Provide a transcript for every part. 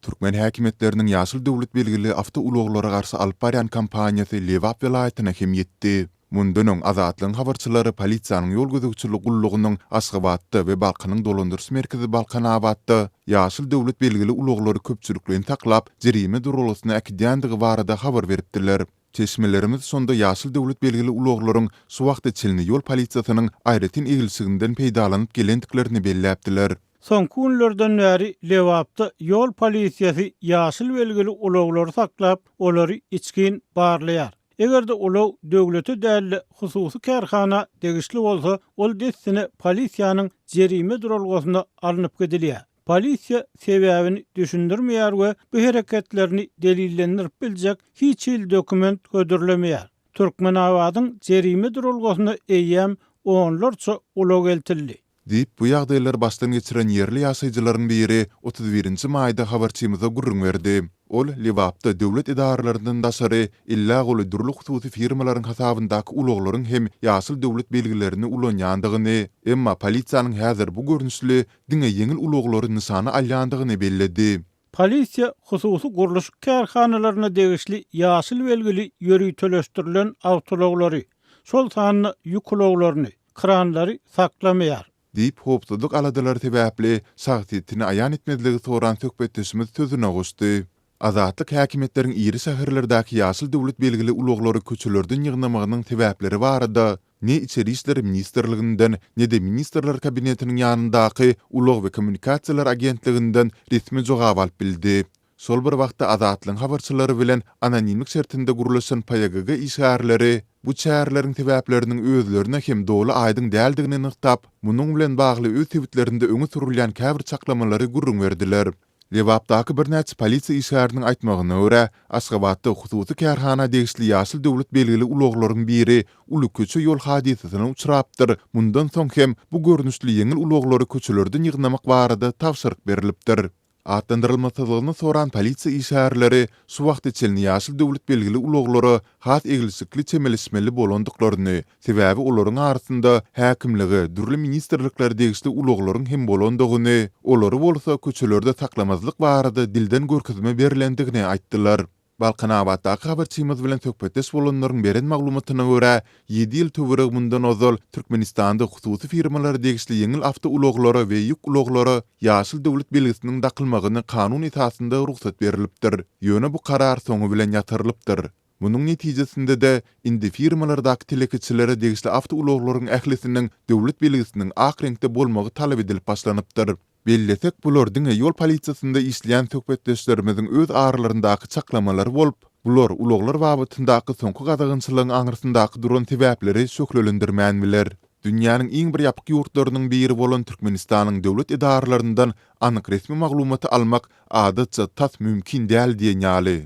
Türkmen häkimiýetleriniň ýaşyl döwlet belgili awtoulaglara garşy alyp barýan kampaniýasy Lebap welaýatyna hem ýetdi. Mundan öň, Azatlygyň habarçylary polisiýanyň ýol gözegçilik gullugynyň Aşgabatda we Balkanyň dolandyryş merkezi Balkanabatda ýaşyl döwlet belgili ulaglary köpçülikleýin saklap, jerime duralgasyna äkidýändigi barada habar beripdiler. Çeşmelerimiz şonda ýaşyl döwlet belgili ulaglaryň şu wagta çenli ýol polisiýasynyň aýratyn eglişiginden peýdalanyp gelendiklerini belläpdiler. Soňky günlerden bäri Lebapda ýol polisiýasy ýaşyl belgili ulaglary saklap, olary içgin barlaýar. Eger-de ulag döwlete däl-de, hususy kärhana degişli bolsa, ol dessine polisiýanyň jerime duralgasyna alnyp gidilýär. Polisiýa sebäbini düşündirmeýär we bu hereketlerini delillendirip biljek hiç hili dokument hödürlemeýär. Türkmenabadyň jerime duralgasyna eýýäm onlarça ulag eltildi. Diýip, bu ýagdaýlary başdan geçiren ýerli ýaşaýjylaryň biri 31 maýda habarçymyza gürrüň berdi. Ol Lebapda döwlet edaralaryndan daşary ellä goly dürli hususy firmalaryň hasabyndaky ulaglaryň hem ýaşyl döwlet belgilerini ulanýandygyny, emma polisiýanyň häzir bu görnüşli diňe ýeňil ulaglary nyşana alýandygyny belledi. Polisiýa hususy gurluşyk kärhanalaryna degişli ýaşyl belgili ýöriteleşdirilen awtoulaglary, şol sanda ýük ulaglaryny, kranlary saklamaýar. Diýip, howpsuzlyk aladalary sebäpli şahsyýetini aýan etmezligi soran söhbetdeşimiz sözüne goşdy. Azatlyk häkimiýetleriň iri şäherlerdäki ýaşyl döwlet belgili ulaglary köçelerden ýygnamagynyň sebäpleri barada ne Içeri işler ministrliginden, ne-de Ministrler Kabinetiniň ýanyndaky Ulag we kommunikasiýalar agentliginden resmi jogap alyp bildi. Şol bir wagtda Azatlygyň habarçylary bilen anonimlik şertinde gürleşen PYGG işgärleri bu çäreleriň sebäpleriniň özlerine hem doly aýdyň däldigini nygtap, munuň bilen bagly öz sebitlerinde öňe sürülýän käbir çaklamalary gürrüň berdiler. Lebapdaky birnäçe polisiýa işgäriniň aýtmagyna görä, Aşgabatda hususy kärhana degişli ýaşyl döwlet belgili ulaglaryň biri uly köçe-ýol hadysasyna uçrapdyr, mundan soň hem bu görnüşli ýeňil ulaglary köçelerden ýygnamak barada tabşyryk berlipdir. Atlandyrylmasyzlygyny soran polisiýa işgärleri şu wagta çenli ýaşyl döwlet belgili ulaglara has eglişikli çemeleşmeli bolandyklaryny, sebäbi olaryň arasynda häkimlige, dürli ministrliklere degişli ulaglaryň hem bolandygyny, olary bolsa köçelerde saklamazlyk barada dilden görkezme berlendigini aýtdylar. Balkanabatdaky habarçymyz bilen söhbetdeş bolanlaryň beren maglumatyna görä, ýedi ýyl töweregi mundan ozal Türkmenistanda hususy firmalara degişli ýeňil awtoulaglara we ýük ulaglara ýaşyl döwlet belgisiniň dakylmagyna kanun esasynda rugsat berlipdir. Ýöne bu karar soňy bilen ýatyrylypdyr. Munuň netijesinde-de, indi firmalardaky telekeçilere degişli awtoulaglaryň ählisiniň döwlet belgisiniň ak reňkde bolmagy talap edilip başlanypdyr. Bellesek, bular diňe ýol polisiýasynda işleýän söhbetdeşlerimiziň öz aralaryndaky çaklamalary bolup, bular ulaglar babatyndaky soňky gadagançylygyň aňyrsyndaky duran sebäpleri şöhlelendirmän biler. Dünýäniň iň bir ýapyk ýurtlarynyň biri bolan Türkmenistanyň döwlet edaralaryndan anyk resmi maglumaty almak adatça tas mümkin däl diýen ýaly.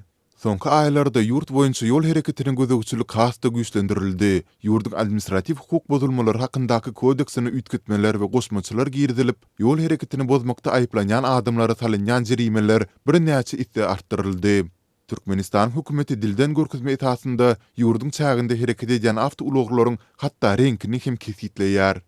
Soňky aýlarda ýurt boýunça ýol hereketine gözegçilik has-da güýçlendirildi. Ýurduň Administratiw hukuk bozulmalary hakyndaky kodeksine üýtgetmeler we goşmaçalar girizilip, ýol hereketini bozmakda aýyplanýan adamlara salynýan jerimeler birnäçe esse artdyryldy. Türkmenistanyň hökümeti dilden görkezme esasynda ýurduň çäginde hereket edýän awtoulaglaryň hatda reňkini hem kesgitleýär.